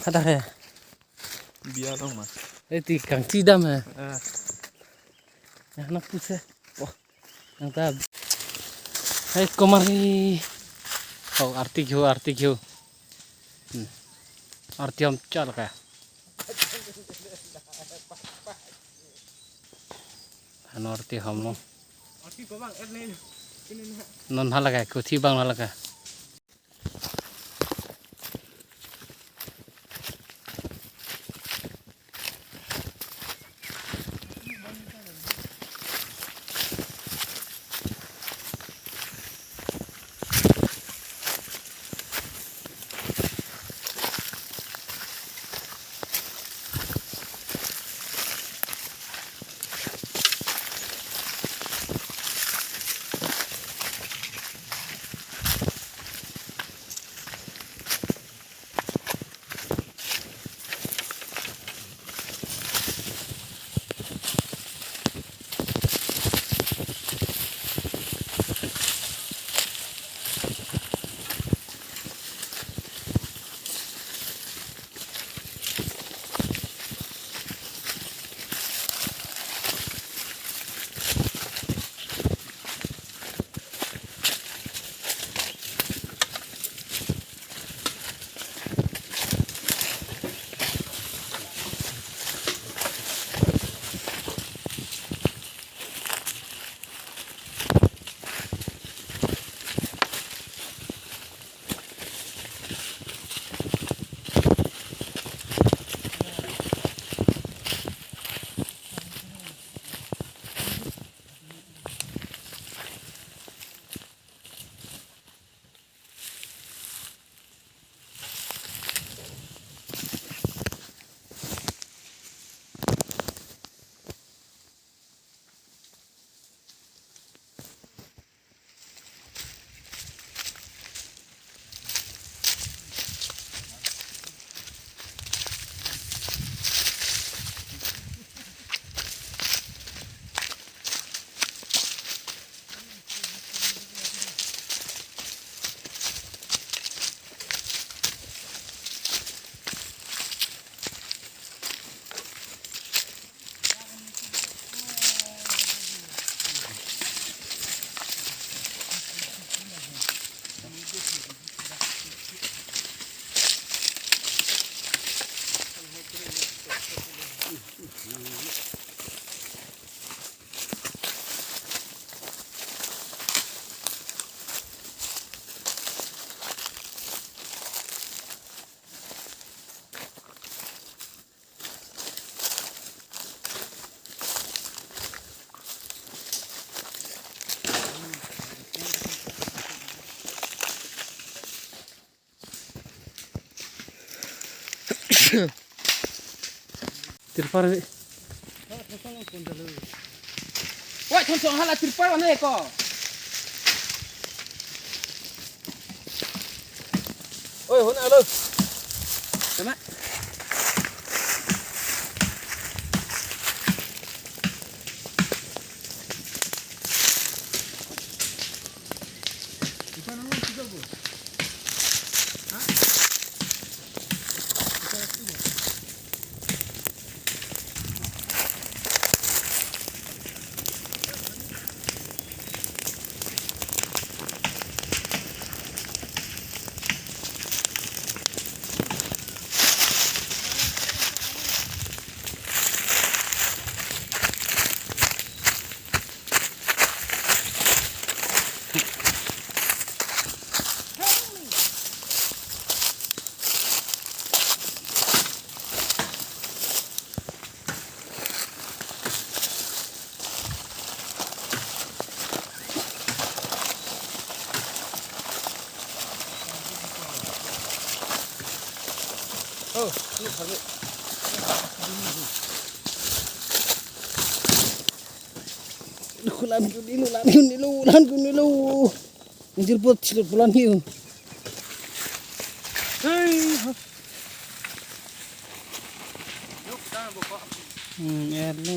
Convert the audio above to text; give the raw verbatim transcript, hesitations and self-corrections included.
Kada he. Biya long ma. Eh, ti kangchi dam he. Ah. Ya, nang puse. Wah. Nang ta. Hai, komari. Oh, arti kyo, arti kyo. Hmm. Arti om chal ka. Ano arti ham lo. Non hala ka, kuthi bang hala ka. Tirpal ni. Wah, thon song hala tirpal mana ya ko? Oi, hon alo. Sama. Oh, ini kami. Aduh, lan kun ilo, lan kun ilo, lan kun ilo. Anjir pot silot pulan hiu. Hei, ha. Hmm, er le.